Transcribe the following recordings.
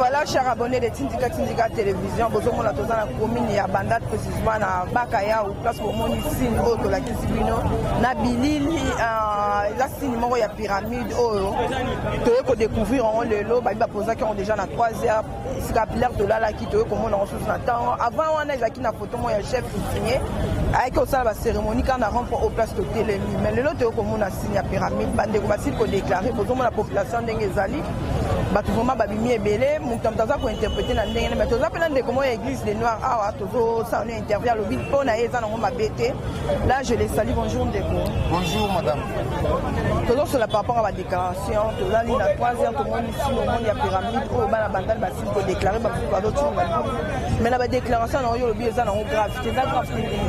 Voilà, chers abonnés de Tindika Tindika Télévision, bozomona toza na commune ya Bandal, précisément na Bakaya, place bomoni signe oyo tolakisi bino na bilili, eza signe moko ya pyramide oyo toye kodécouvrir yango lelo. Babi bapozaki yango déjà na 3 heures esika l'heure tolalaki, toye komona yango susu na ntango. Avant wana ezalaki na photo moko ya chef coutumier ayaki kosala bacérémonie kaka na rond-point au place totelemi. Mais lelo toye komona signe ya pyramide, bandeko basili kodéclarer. Bozomona population ndenge ezali, bato vraiment babimi ebele, moto moto aza kointerpréter na ndenge. Mais toza mpe na ndeko moko ya église de noir awa, tozosala no interview. Alobi mpo na ye eza nango mabe te. Là, je le salue. Bonjour ndeko. Bonjour madame. Tozosola par rapport à badéclaration. Tozali na 3 heures, tomoni signe, omoni ya pyramide oyo bana Bandali basili kodéclarer, bamosusu bazotinga. Mais na badéclaration nango, yo olobi eza nango grave te. Eza grave te ndenge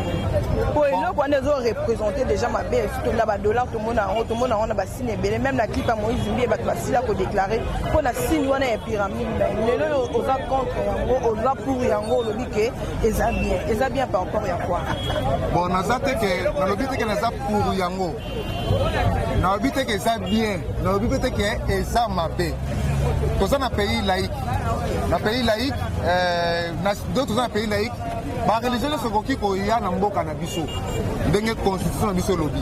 po eloko wana ezoreprésenter déjà mabe? Surtout na badollar, tomona yango, tomona yango na basigne ebele, même na clip ya Moïse Mbiye, bato basila kodéclarer mpo na signe wana ya pyramide. Mais lelo oyo oza contre yango, oza pour yango, olobi ke eza bien. Eza bien par rapport ya quoi? Bon, naza te ke nalobi te ke naza pour yango, nalobi te ke eza bien, nalobi mpe te ke eza mabe. Toza na pays laïque. Na pays laïque, donc toza na pays laïque, bareligion nyonso ekoki koya na mboka na biso ndenge constitution na biso elobi.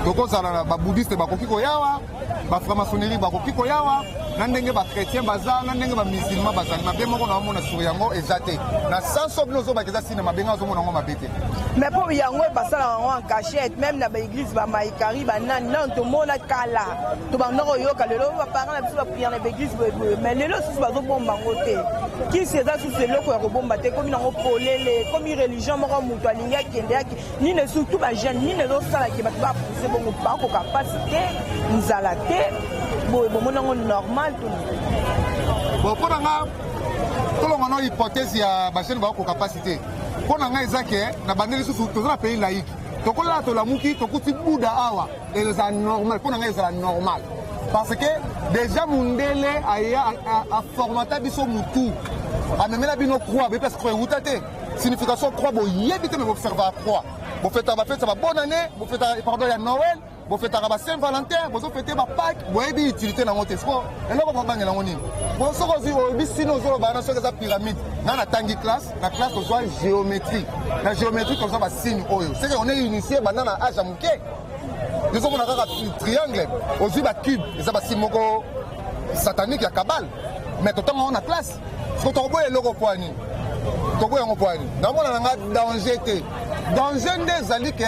Tokozala na babouddhiste bakoki koyawa, bafranc-maçonnerie bakoki koyawa, na ndenge bachrétien baza, na ndenge bamusulman bazali. Mabe moko na omona sur yango eza te. Na sens oyo bino ozobaka eza signe mabe, nga azomona yango mabe te. Mais mpo yango basalaka yango en cachette, même na baéglise, bamaikari, banani nano tomona kala, tobanda koyoka. Lelo baparent na biso baprière na baéglise boyeboye, mais lelo susu bazobomba yango te. Kisi eza susu eloko ya kobomba te, ekomi nango polele, ekomi religion moko. Moto alingi akende ake nini, surtout bajeune, nini ezosalaki bato bapuse bongo, bakoka mpasi te, nzala te, boye bomoni yango normal to? Bon, mpo na nga, tolonga no hypothèse ya bajeune bakokoka mpasi te. Mpo na ngai eza ke na bande lisusu toza na pays laïque, tokolala, tolamuki, tokuti Buda awa, ezala normal. Mpo na ngai ezala normal parce que déjà mundele aya aformata biso mutu, amemela bino croix. Boyebi place croix ewuta te, signification croix boyebi te, mais boobservaka croix, bofetaka bafête ya babonne année, bofetaka, pardon, ya Noël, bofetaka ba Saint Valentin, bozofêter bapâques, boyebi utilité nango te. Siko eloko bobangela yango nini? Bon, soki ozwi oyebi sino ozoloba wana, soki eza pyramide, ngai natangi classe, na classe tozwa géométrie, na géométrie tozwa basigne oyo. C'est que on est initié banda na age ya moke. Tozomona kaka triangle, ozwi bacube, eza basigne moko satanique ya kabbale, mais totanga yango na classe. Siko tokoboya eloko po ya nini? Toboya yango po ya nini? Namona na nga danger te. Danger nde ezali ke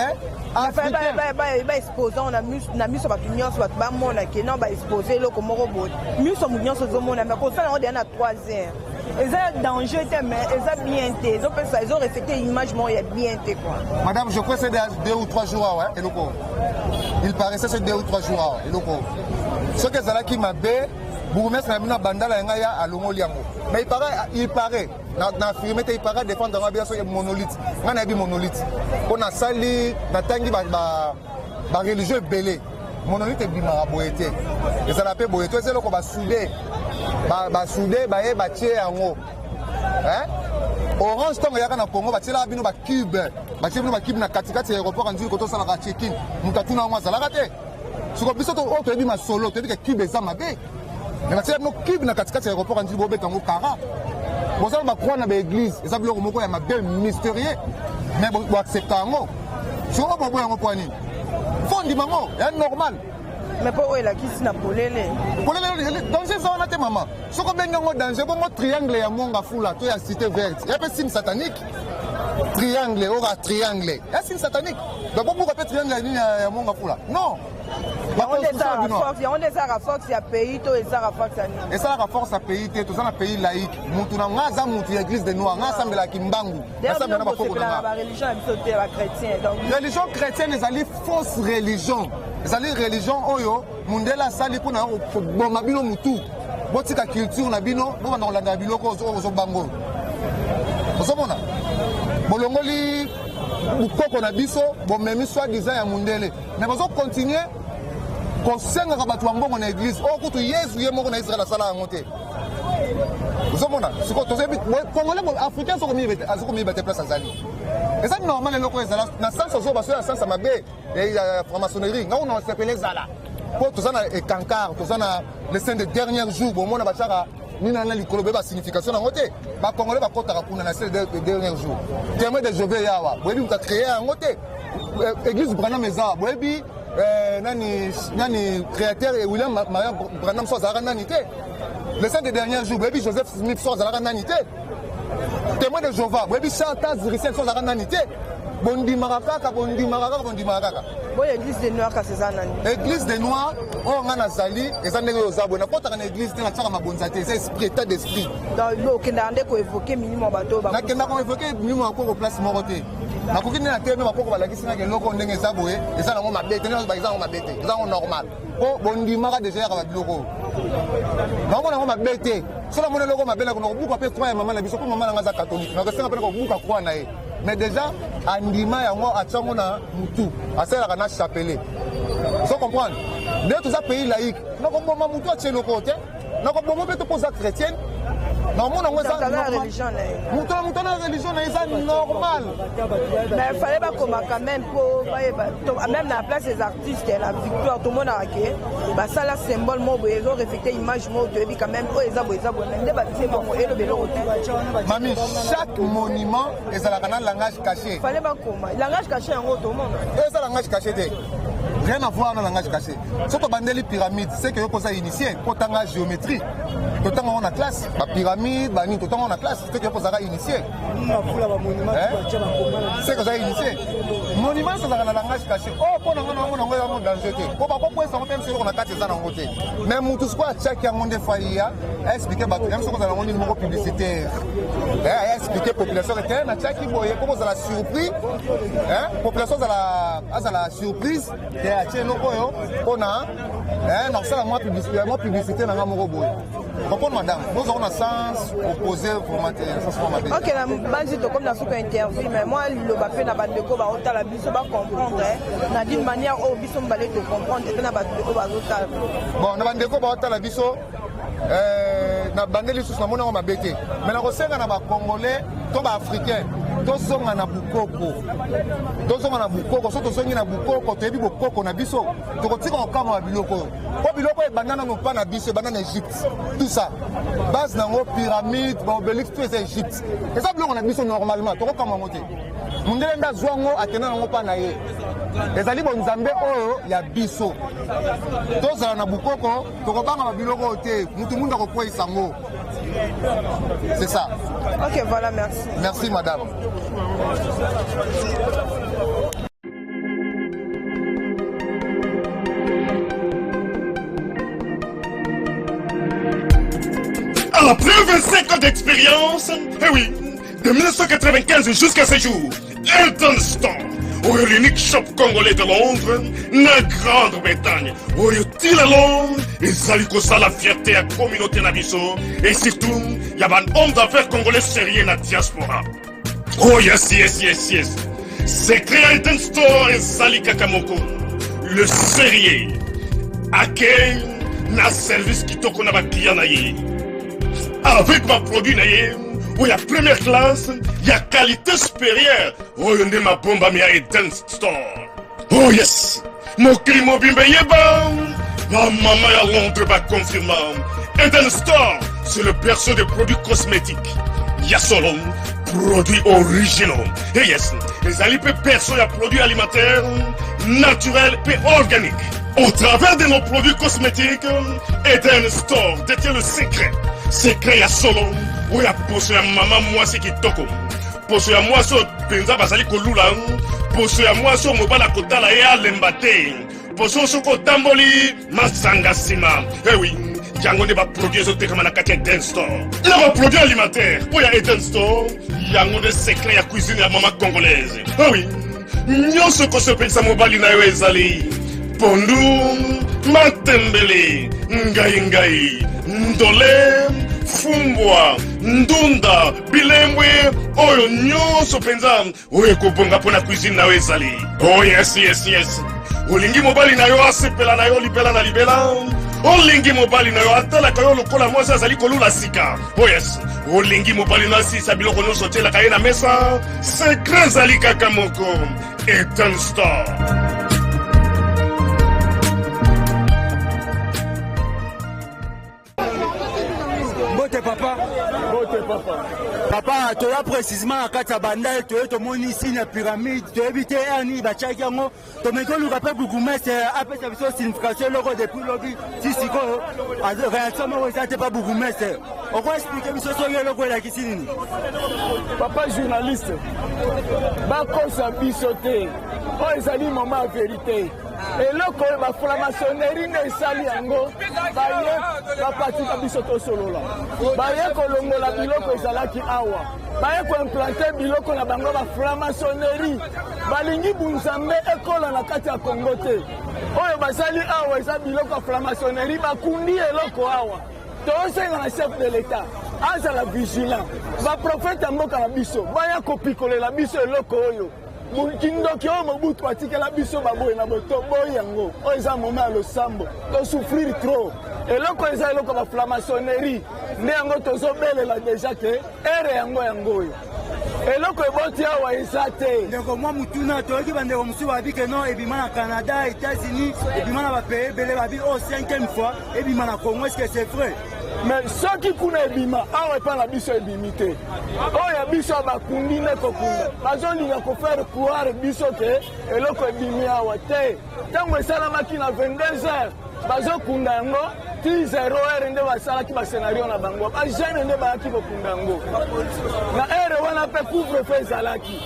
baexpose yango na miso bato nyonso, bato bamona ke non, baexpose eloko moko boye, miso moto nyonso ezomona. Mais kosala yango deya na 3 heures eza danger te, mais eza bien te, ezopesa, ezorefléter image moko ya bien te quoi. Madame, je crois c'est 2 ou 3 jours awa eloko. Il paraissait c'est 2 ou 3 jours awa eloko. Soki ezalaki mabe, bourgmestre na bino abandala ya ngai ya alongoli yango. Mais il paraît, il paraît, na affirme te, il paraît défendre yango bien. Soki monolithe, ngai nayebi monolithe mpo nasali, natangi bareligion ebele. Monolithe ebimaka boye te, ezala mpe boye to eza eloko basude, basude baye batie yango. Orange ntango eyaka na Congo, batielaka bino bacube, batie bino bacube na katikati ya aéroport ya Ndjili, koto osalaka check-in, moto atuna yango azalaka te. Siko biso oyo toyebi masolo, toyebi ke cube eza mabe, mais batiela bino cube na katikati ya aéroport ya Ndjili, bobeta yango kara. Bozala bacroix na baéglise, eza biloko moko ya mabe mystérieux, mais boaccepta yango. Soko boboya yango mpo ya nini? Fo ndima yango, ya normal. Mais mpo oyo elakisi na polele. Polele, danger eza wana te mama. Soki obengi yango danger, bongo triangle ya Mont Ngafula to ya Cité Verte ya mpe signe satanique? Triangle oyo, triangle ya signe satanique, donc bobuka mpe triangle ya nini ya Mont Ngafula? Non. Yango nde esalaka force ya pays to esalaka force ya nini? Esalaka force ya pays te. Toza na pays laïque. Mutu na nga aza mutu ya église de noir, nga asambelaki mbangu, nasambela na bakoko na nga. Bareligion na biso te, bachrétien donc. Religion chrétienne ezali fausse religion, ezali religion oyo mundele asali mpona koboma bino mutu. Botika culture na bino, bobanda kolandela biloko oyo ozobanga oyo ozomona. Bolongoli bukoko na biso, bomemi soi disant ya mundele, mais bazocontinuer kosengaka bato ya mbongo na église oyo. Kutu Yesu ye moko na Israel asala yango te. Ozomona sikoyo, tozoyebi Congolais, Africain azokomiyeba te place azali. Eza normal eloko ezala na sens ozoba so ya sens ya mabe ya franc-maçonnerie. Ngai na osepele ezala mpo toza na ekankar, toza na le saint de dernier jour. Bomona batiaka Nini na likolo boyeba signification nango te. Bacongolais bakɔtaka kuna na se dernier jour. Témoin de Jéhovah yawa, boyebi moto acréé yango te. Église Branham eza, boyebi nani nani créateur William Maria Branham so azalaka nani te. Le saint de dernier jour, boyebi Joseph Smith so azalaka nani te. Témoin de Jéhovah, boyebi Charles Russell so azalaka nani te. Bondimaka kaka, bondimaka kaka, bondimaka kaka. Boyo église des Noirs kasi eza nani? Église des Noirs oyo nga nazali, eza ndenge oyo oza boye. Nakɔtaka na église te, natiaka mabonza te. Eza esprit, état d'esprit. Donc okendaka nde koévoquer milimo ya bato? Nakendaka koévoquer milimo ya koko place moko te. Nakoki nde na te, me bakoko balakisi ngaka eloko ndenge eza boye. Eza nango mabe te, eza nango mabe te, eza nango normal, mpo bondimaka déjà yaka babiloko oyo. Nango nango mabe te. So namoni eloko mabe, nakona kobuka mpe croix ya mama na biso, mpo mama nanga aza catholique. Nakosenga mpe kobuka croix na ye, mais déjà andima yango, atiango na mutu, asalelaka na chapelet. So comprendre nde toza pays laïque. Nakoboma mutu atie eloko te, nakoboma mpe te mpo oza chrétienne. Naomona yango eza moto na moto na religion na, eza normal. Mais fallait bakoma quand même mpo bayeba même na place des artistes la victoire. Tomonaka ke basala symbole moko boye, ezoreflecte image moko toyebi quand même oyo eza boye, eza boye, mais nde batie bongo, eloba eloko te. Mami, chaque monument ezalaka na langage caché. Fallait bakoma langage caché yango, tomona. Eza langage caché te, rien à voir na langage caché. So tobandeli pyramide, c'est que yo koza initié mpo tanga géométrie, totanga yango na classe, bapyramide banini, totanga yango na classe. C'est que yo kozalaka initié, c'est que oza initié. Monument nyonso ezalaka na langage caché oyo. Mpo nango nango nango yango danger te, mpo bakokwesa yango mpe eloko na kati eza nango te. Mais mutu sikoyo atiaki yango nde fai ya expliquer bato yango. Soki ozala yango nini moko publicitaire, aya expliquer population te. Natiaki boye mpo kozala surpris, population azala surprise te. Atie eloko oyo mpona na kosala mwa publicité na nga moko boye. Comprendre, madame, bozango na sens opposé vraiment te, sens moko mabe. Ok, na banzi tokomi na suka interview, mais mwa liloba mpe na bandeko baotala biso, bacomprendre na d'une manière oyo biso mibale tocomprendre, mpe na bandeko bazotala. Bon, na bandeko baotala biso, na bande lisusu, namoni yango mabe te, mais nakosenga na bacongolais to baafricain, tozonga na bukoko, tozonga na bukoko. So tozongi na bukoko, toyebi bokoko na biso, tokotika kokamwa biloko oyo, mpo biloko oyo ebanda nano mpa na biso, ebanda na Égypte. Tout ça, base nango, pyramide, baobélisque, tout eza Égypte. Eza biloko na biso, normalement tokokamwa yango te. Mondele nde azwa yango, akenda nango mpa na ye. Ezali bonzambe oyo ya biso. Tozala na bukoko, tokobanga babiloko oyo te. Mutu mundu akokweyisa yango, c'est ça. Ok, voilà, merci. Merci, madame. Après 25 ans d'expérience, eh oui, de 1995 jusqu'à ce jour, Elton Store, oyo l'unique shop congolais de Londres, na Grande-Bretagne, oyo ti lelo ezali kosala fierté ya communauté na biso et surtout ya ba homme d'affaires congolais sérieux na diaspora. Oh yes. Secret ya Elton Store ezali kaka moko: le sérieux, accueil na service kitoko na baclient na ye, avec baproduit na ye oyo ya première classe, ya qualité supérieure. Oyo nde mabombami ya Eden Store. Oh yes, mokili mobimba eyeba, bamama ya Londres baconfirma: Eden Store, c'est le berceau des produits cosmétiques ya solo, produits originaux. Et yes, ezali mpe berceau ya produits alimentaires naturels mpe organiques. Au travers de nos produits cosmétiques, Eden Store détient le secret, secret ya solo oyo ya poso ya mama mwasi kitoko, poso ya mwasi oyo mpenza bazali kolula, poso ya mwasi oyo mobali akotala ye alemba te, poso soki otamboli masanga nsima. Ewi, yango nde baproduit ezotekama na kati ya Eden Store, na baproduit alimentaire oyo ya Eden Store. Yango nde secret ya cuisine ya mama congolaise. Ewi, nyonso ekosepelisa mobali na yo ezali pondu, matembele, ngai ngai, ndole, fumbwa, ndunda, bilembwe, oyo nyonso mpenza oyo ekobonga mpo na cuisine na yo ezali. Oh yes, olingi mobali na yo asepela na yo libela na libela, olingi mobali na yo atalaka yo lokola mwasi azali kolula sika. Oh yes, olingi mobali na asilisa biloko nyonso otielaka ye na mesa, secret ezali kaka moko: Eden Store. Mbote papa. Mbote papa. Papa, toya précisément na kati ya Bandal, toye tomoni signe ya pyramide, toyebi te ani batiaki yango, tomeki oluka mpe bourgmestre apesa biso signification eloko depuis lobi ti sikoyo réaction moko eza te pa bourgmestre. Oko expliquer biso soki eloko elakisi nini? Papa journaliste, bakosa biso te, oyo ezali moment ya vérité. Eloko oyo baframaçonnerie nde esali yango, baye bapatika biso tosolola, baye kolongola biloko ezalaki awa, baye koimplante biloko na bango. Baframaçonnerie balingi bunzambe ekola na kati ya Kongo te. Oyo basali awa eza biloko ya franc-maçonnerie, bakundi eloko awa. Tosenga na chef de l'État azala vigilant, baprofete ya mboka na biso baya kopikolela biso eloko oyo, kindoki oyo Mobutu atikela biso. Baboye na botoboyi yango. Oyo eza moment ya losambo, tosouffrir trop. Eloko eza eloko ya baframaçonnerie nde yango tozobelela déjà ke ere yango yango oyo eloko eboti awa eza te. Ndeko, mwa mutuna: toyoki bandeko mosusu babi ke non, ebima na Canada, États-Unis, ebima na bapays ebele, babi oyo cinquième fois ebima na Congo. Est-ce que c'est vrai? Mais soki kuna ebima, awa epai na biso ebimi te. Oyo ya biso ya bakundi nde kokunda, bazolinga kofaire croire biso ke eloko ebimi awa te. Ntango esalamaki na 22 heures, bazokunda yango ti 0 heure nde basalaki bascénario na bango. Bajeune nde bayaki kokunda yango na heure wana mpe couvre-feu ezalaki,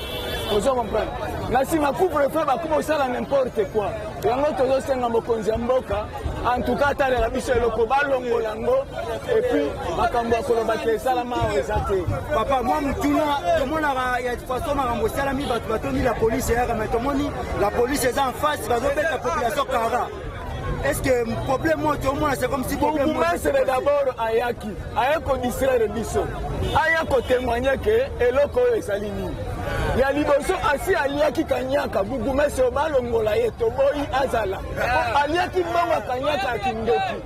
ozo comprendre. Na nsima couvre-feu bakoma kosala n'importe quoi. Yango tozosenga mokonzi ya mboka, en tout cas atalela biso eloko, balongola yango, et puis makambo ya koloba te esalama awa eza te. Papa, mwa mutuna: tomonaka ya façon makambo esalami, bato batondi, la police eyaka, mais tomoni la police eza en face, bazobeta population kara. Est-ce que problème oyo tomona, c'est comme si problème Bourgmestre d'abord ayaki, aye kodistraire biso, aya kotémoigner ke eloko oyo ezali nini. Ya liboso, asi aliaki kanyaka. Bourgmestre oyo balongola ye, toboyi azala. Aliaki mbongo ya kanyaka ya kindoki.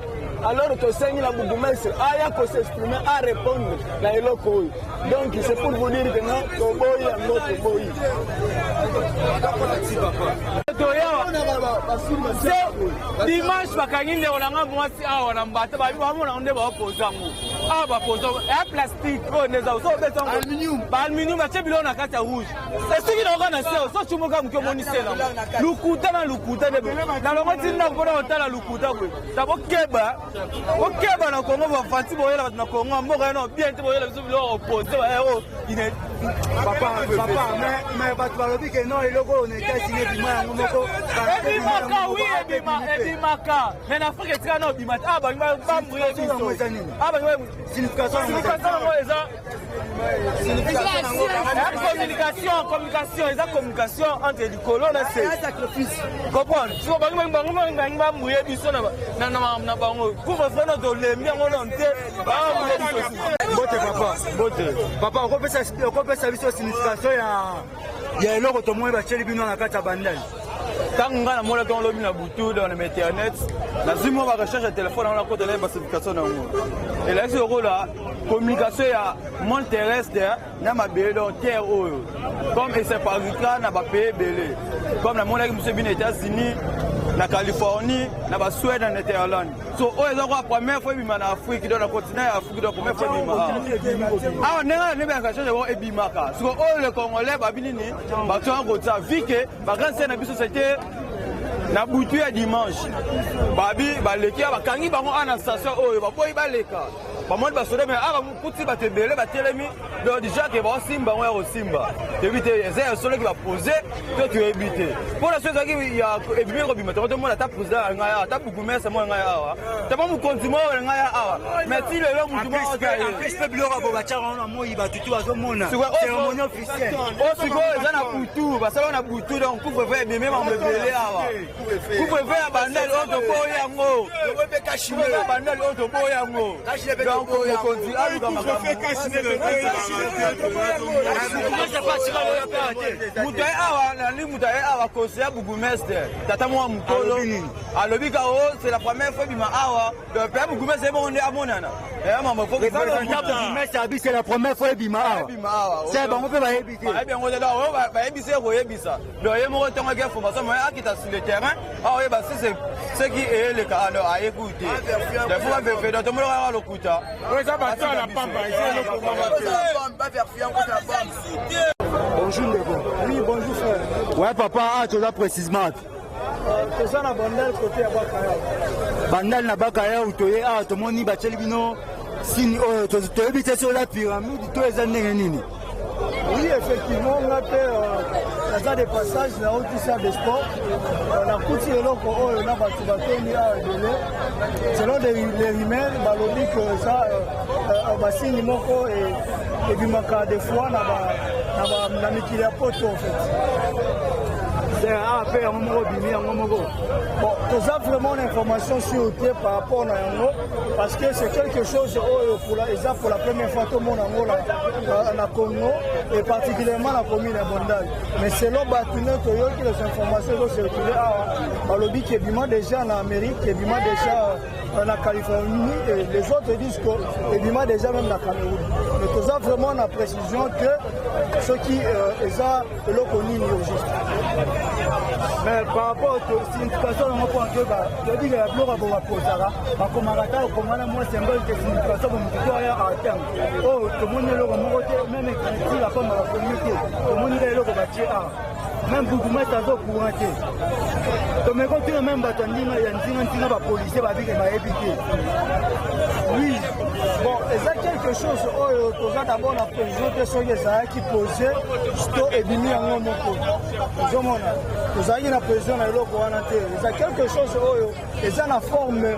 Alors tosengi na bourgmestre aya kos'exprimer, arépondre na eloko oyo. Donc c'est pour vous dire que non, toboyi yango, toboyi. Toyawa dimanche, bakangi ndeko na nga mwasi awa na mbata, bamona nde baopoza yango awa, bapoza ya plastique oyo nde eza so obeta baaluminium, batie biloko na kati ya rouge. Esoki naoka na se so cumuka moke, omoni se nango lukuta na lukuta nde nalongo ti ndako mpona kotala lukuta boye. Ta bokeba, bokeba na Kongo, bafanti boyela bato na Kongo, mboka yano bien te, boyela biso biloko opose baero. Papa, papa, mais bato balobi ke non, eloko oyo na États-Unis ebima yango moko. Ebimaka, oui, ebimaka, mais na Afrique etika na obima te. Bangi bambrouiller biso. Signification? Signification yango eza communication, communication, eza communication entre likolo na se, comprendre. Siko bangi bambrouiller biso na bango couvre-feu no, tolembi yango nano te, bambrouiller biso. Mbote papa. Mbote. Papa, okopesa biso signification ya eloko tomoni batieli bino na kati ya Bandali? Ntango ngai namonaki yango lobi na butu dans na internet, nazwi mwa barecherche ya telefone yango, nakota na basignification na yango. Elakisi lokola communication ya monde terrestre na mabele, donc terre oyo, comme eseparika na bapays ebele, comme namonaki mosu ebino États-Unis, na Californie, na Basuède, na Netherland. So oyo eza kwa première fois ebima na Afrique, donc na continent ya Afrique, donc première fois ebima awa. Ndenge na ndenge ya recherche yango ebimaka. Siko oyo le Congolais babi nini, bato yango kotia vi ke bagrande sœur na biso, c'était na butu ya dimanche, babi baleki, bakangi bango awa na station oyo, baboyi baleka, bamoni basoda, mais awa bakuti bato ebele batelemi. Donc déjà ke baosimba yango ya kosimba, toyebi te eza ya soloki bapose to toyebi te. Mpona so ezalaki ebimi kobima, tongo tomona ata président ya ngai awa, ata bourgmestre moko ya ngai awa, tama mokonzi moko ya ngai awa, mais ti lelo mutu moko te. Mpe biloko bo batiaka wana na moi, bato tu bazomona, cérémonie officielle. Oyo sikoyo eza na butu, basala na butu, donc couvre-feu ebimi, mambo ebele awa. Couvre-feu ya Bandali oyo toboyi yango, ya Bandali oyo toboyi yango. Donc mokonzi aluka makambo. Moto aye awa. Ezali moto aye awa conseiller bourgmestre, tata mwa mokolo alobi ka o c'est la première fois bima awa. Donc pe bourgmestre bongo nde amonana. Eh mama faut bourgmestre abi c'est la première fois ebima awa. C'est bango pe bayebi te. Bayebi yango te donc bayebi se koyebisa. Donc ye moko ntango aki information moye akita sur le terrain awa oyeba si c'est ce qui eyeleka alors aye kutu te. Donc faut ba vérifier donc tomoni kaka lokuta. Eza bato ya la pamba eza eloko moko te. Bonjour ndeko. Oui, bonjour frère. Ouais papa, ah toza précisément. Toza na Bandal côté ya Bakaya. Bandal na Bakaya toye ah tomoni batieli bino signe oyo toyebi te soki eza pyramide to eza ndenge nini. Oui, effectivement, nga mpe naza de passage nauti salle de sport nakuti eloko oyo na bato batondi awa ebele. Selon les rumeurs balobi ke eza basigne moko ebimaka des fois na mikili ya poto en fait. Ah, mpe yango moko bimi yango moko. Bon, toza vraiment na information sur te par rapport na yango parce que c'est quelque chose oyo eza pour la première fois tomona yango na Congo et particulièrement na commune ya Bandal. Mais selon bato nde toyoki les informations ezocircule awa, balobi ke ebima déjà na Amérique, ebima déjà na Californie et les autres disent que ebima déjà même na Cameroun. Mais toza vraiment na précision que soki eza eloko nini au juste. Mais par rapport à signification yango mpo toyeba, toyebi ke biloko ya baposaka bakomaka ta okoma na mwa symbole ke signification bo motu to aya atanga oyo tomoni eloko moko te, même écriture apamba bakomi te, tomoni ka eloko batie awa, même bourgmestre aza courant te. Tomeki otuna même bato ya ndinga ya nzinga nzinga, bapolisier babike bayebi te. Oui, bon, eza quelque chose oyo toza d'abord na précision te soki ezalaki posé to ebimi yango moko. Ozomona tozalaki na précision na eloko wana te. Eza quelque chose oyo eza na forme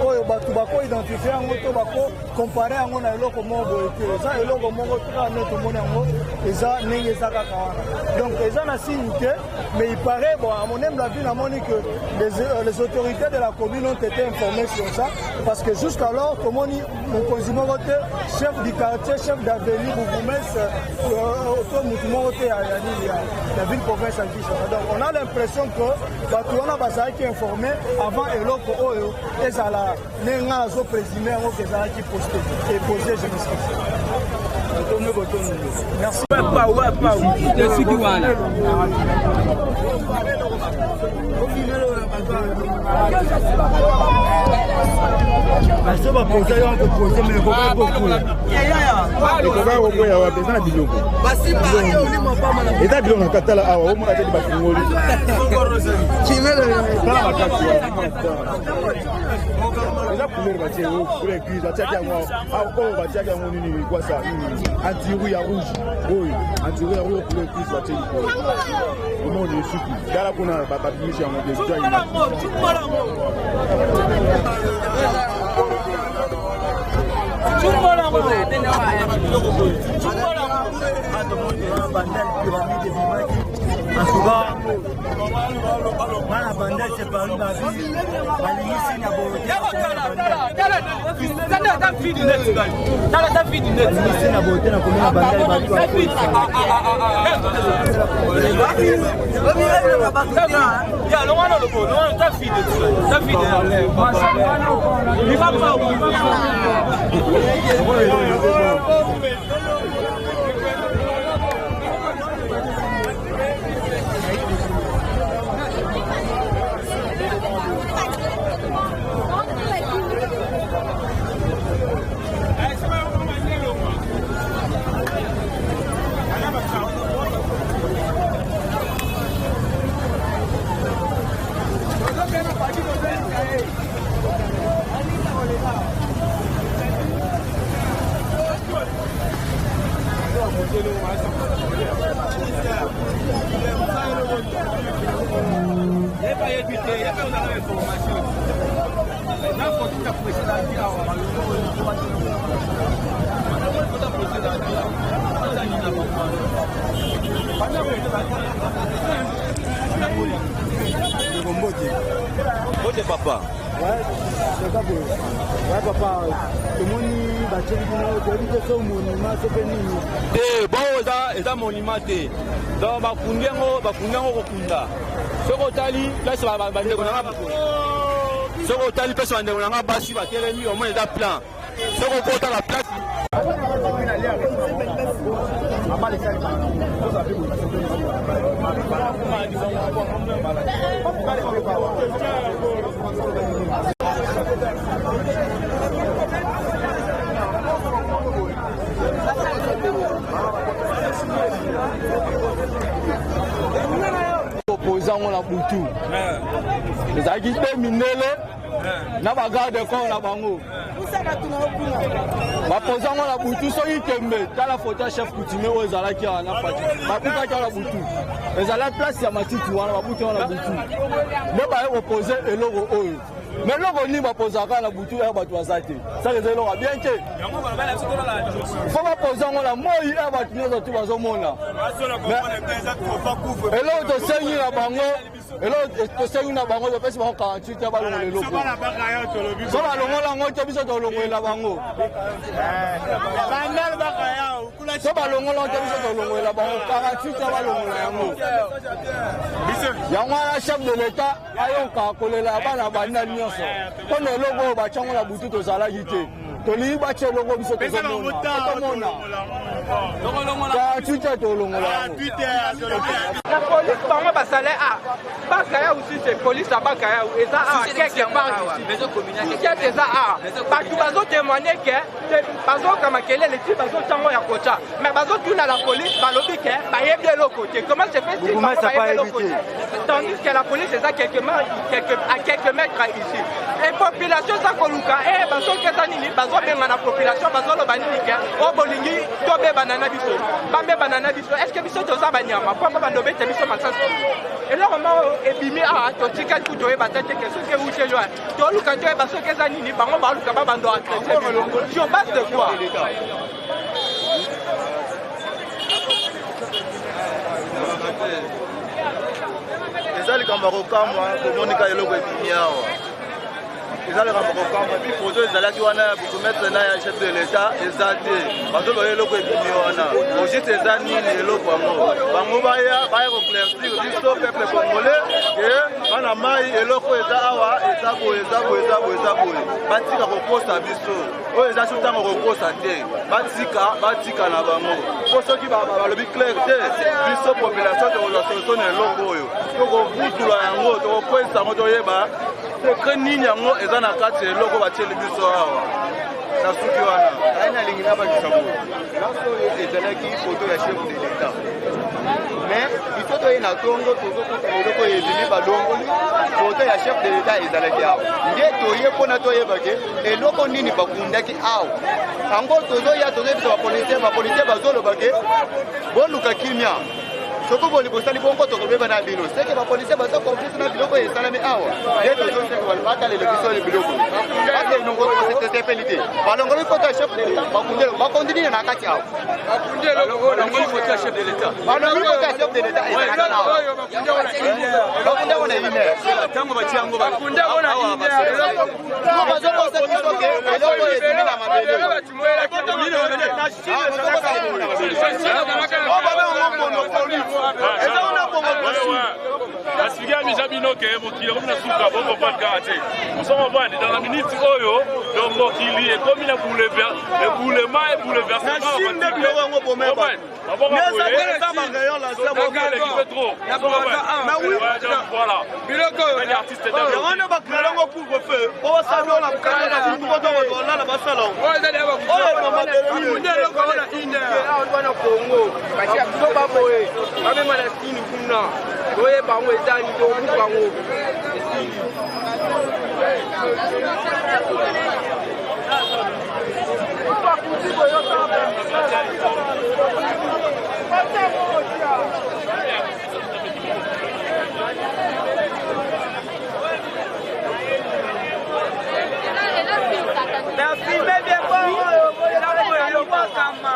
oyo bato bakoidentifie yango to bakocompare yango na eloko moko boye te. Eza eloko moko kaka nde tomoni yango eza ndenge eza kaka wana. Donc eza na signe te, mais il paraît, bon, à mon humble avis, namoni que les autorités de la commune ont été informées sur ça, parce que jusqu'alors tomoni mokonzi moko te, chef du quartier, chef d'avenue, bourgmestre to motu moko te ya nini ya ville province ya Kinshasa. Donc on a l'impression que bato wana bazalaki informé avant eloko oyo ezala ndenge nga nazoprésime yango ke ezalaki posté et posé. Je m'excuse. Merci. Soki wana baso baposa yo kopose me ekoki kokwea, ekoki kokwea wapi? Eza na biloko, eza biloko na katala awa, omona te bafungoli, tala makasi eza couleur batie, couleur grise batiaki yango oyo, batiaki yango nini kwasa nini, antirouille ya rouge oyo, antirouille ya rouge, couleur grise batie likolo, omoni esuki. Tala kuna babimisi yango te. Bandal pyramide ebimaki. En tout cas, bana Bandal c'est paris babi balingisi na bobalingisi na bote na komona Bandal bato. Mbote. Mbote papa. Ouais papa, tomoni batieli bino, toyebi te so monument so mpe nini. Te, bon, eza eza monument te. Donc bakundi yango, bakundi yango kokunda. Soki otali place bandeko na nga, soki otali place bandeko na nga basi batelemi, omoni eza plan. Soki okota na place Kopoza yango na butu, ezalaki mpe mindele na bagarde corps na bango bapoza yango na butu. Soki tembe, tala foto ya chef coutumier oyo ezalaki awa na Fati. Babukaki awa na butu, ezalaki place ya matiti wana, babuki wana na butu nde baye kopose eloko oyo. Mais eloko nini bapozaka na butu ya bato baza te? Saka eza eloko ya bien te. Fo bapoza yango na moi ya bato nyonso tu bazomona. Eloko tosengi na bango, eloko tosengi na bango, topesi bango 48 te, balongola eloko. So balongola yango te, biso tolongolela bango. So balongola yango te, biso tolongolela bango. 48 te, balongola yango. Yango wana chef de l'État ayoka kolela ya bana banda nyonso mpo na eloko oyo batyango na butu. Tozalaki te, tolingi batya eloko, biso tozomona, tomona 48 te, tolongola yango. La police, bango basale a Bakaya aussi, c'est police ya Bakaya eza awa quelque part ici. Tiete eza awa, bato bazotémoigne ke bazoyoka makelele ti bazotango ya kotya, mais bazotuna la police, balobi ke bayebi eloko te. Comment se fait-il bango bayebi eloko te, tandis que la police eza à quelques mètres ici et population eza koluka eyeba soki eza nini? Bazobenga na population, bazoloba nini? Ke oyo bolingi tobebana na biso, babebana na biso. Est ce que biso toza banyama mpo bando obeta biso masasi? Eloko moko ebimi awa, totikali ku toyeba te ke soki ewuteli wana. Toluka toyeba soki eza nini. Bango baluka babando agresser sur base de quoi? Eza likambo ya kokamwa, komonika eloko ebimi awa, eza likambo ya kokamwa. Epi foto ezalaki wana ya bourgmestre na ya chef de l'État eza te. Bazoloba eloko ebimi wana, au juste eza nini eloko yango? Bango baya koéclaircir biso peuple congolais ke bana mai, eloko eza awa eza boye, eza boye, eza boye, eza boye. Batika kokosa biso. Oyo eza so ntango kokosa te. Batika, batika na bango, po soki balobi clair te, biso population tokozwa solution na eloko oyo. Tokobutula yango, tokokwesa yango, toyeba secret nini yango eza na kati ya eloko batieli biso awa. Na suki wana. Ngai nalingi nabakisa boye: place oyo ezalaki foto ya chef de l'État, mais biso toye na ntongo, tozokuta eloko oyo ebimi, balongoli foto ya chef de l'État ezalaki awa. Nde toye mpona toyeba ke eloko nini bakundaki awa. Yango tozoya, tozoyebisa bapolisier, bapolisier bazoloba ke boluka kimia, soki boli bosali bongo tokobeba na bino. Seke bapolisier baza complice na biloko oyo esalami awa. Nde tozoseka batalele biso biloko ase te. Balongoli foto ya chef de l'État, bakundelo, bakundi nini na kati awa? Balongoli foto ya chef de l'État. Balongoli foto ya chef de l'État ezalaki awa, bakunda ngo na ine. Ntango batia yango. Bakunda ngo na ine. Ngo bazokosa biso ke eloko oyo ezimi na mabele. Bazokosa biso na mabele. Eza wana bongo. Expliquer déjà bino ke mokili ekomi na suka. Bocomprendre kaka te, ozo comprendre. Dans la minute oyo, donc mokili ekomi na éboulement et bouleversement. Nde biloko yango bomeba. Trop. Voilà. Biloko. Yango nde bacréer yango couvre-feu po basala biloko na bukanda na butu, po to bato balala basala oyo. Bakunda eloko yango na ine wana. Kongo batia biso baboye, babema na sini kuna, toyeba yango eza nini, tobuka yango esili. Nafilme bien bongo oyo elobwakama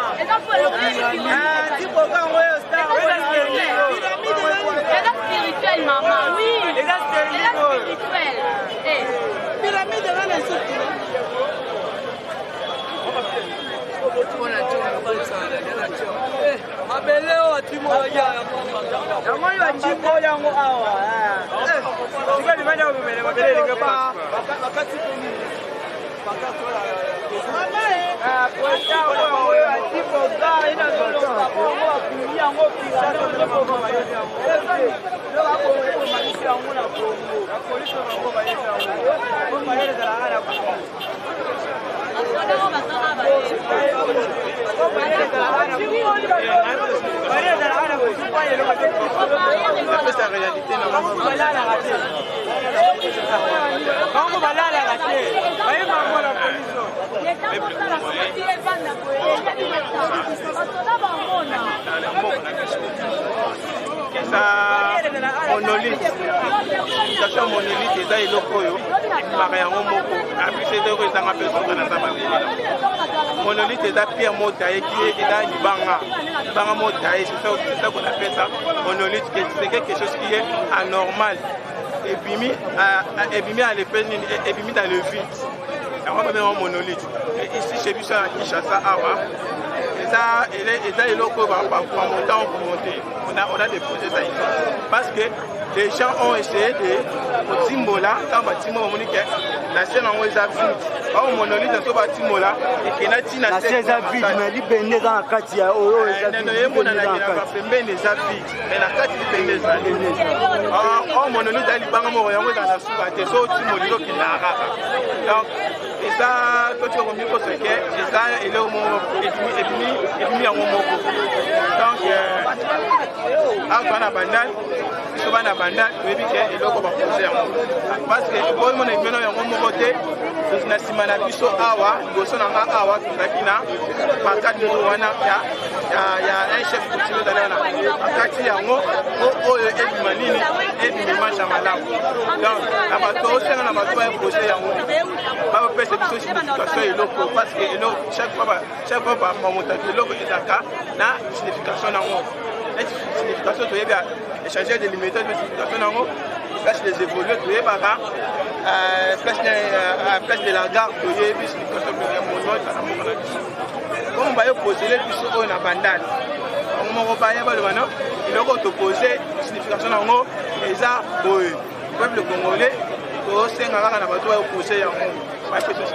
tiboka yango oyo star. Eza spirituel, mama, oui. Eza Eza spirituel. Eh. Pyramide eza na Egypte. Mabele oyo atimolaki yango oyo atimoli yango awa sika limani akomele mabele elingi bakati Napesa réalité na bango balalaka te bayeba yango na poliso. Eza monolithe. Station monolithe eza eloko oyo ebimaka yango moko, apesi eloko ezanga mpe soka na za mabele. Monolithe eza pierre motaye ki eza libanga, libanga motaye, c'est ça qu'on appelle ça monolithe. C'est quelque chose qui est anormal, ebimi, ebimi à l'effet nini, ebimi dans le vide, yango babenga monolithe. Et ici chez biso na Kinshasa awa, eza eloko oyo bamonta okomonte. On a déposé ça ici parce que les gens ont essayé de kotimbola. Ntango batimola, bamoni ke na se nango eza vide. Bao monolithe so batimola, ekenda ntina. Na se eza vide, mais libende eza na kati ya oyo eza vide. Emonanaki na bapembeni eza vide, mais na kati libende ezali. Oyo monolithe ya libanga moko, yango ezala na suka te. So otimoli, ezokendaka kaka. Donc eza totika komikosa ke eza eloko moko ebimi, ebimi yango moko. Donc awa toza na Bandal, biso bana Bandal toyebi ke eloko bapose yango, parce que boyomona ebimeno yango moko te. Na nsima na biso awa, liboso na nga awa, tozalaki na pancarte moko wana ya un chef coutumier. Ezali wana bakati yango po oyo ebima nini, ebima image ya malamu. Donc na bato osenga na bato bayepose yango, bapesa biso signification ya eloko, parce que eloko, chaque fois bamotaki eloko ezalaka na signification nango. Neti signification toyebi ya échangeur de limité, signification nango place des évolués toyebaka, place de la gare toyebi signification ya monolithe na mboka na biso. Comme baye posele biso oyo na Bandal, bango moko baya baloba no eloko topose, signification nango eza boye. Peuple congolais, tosenga kaka na bato bayo pose yango, bapesa.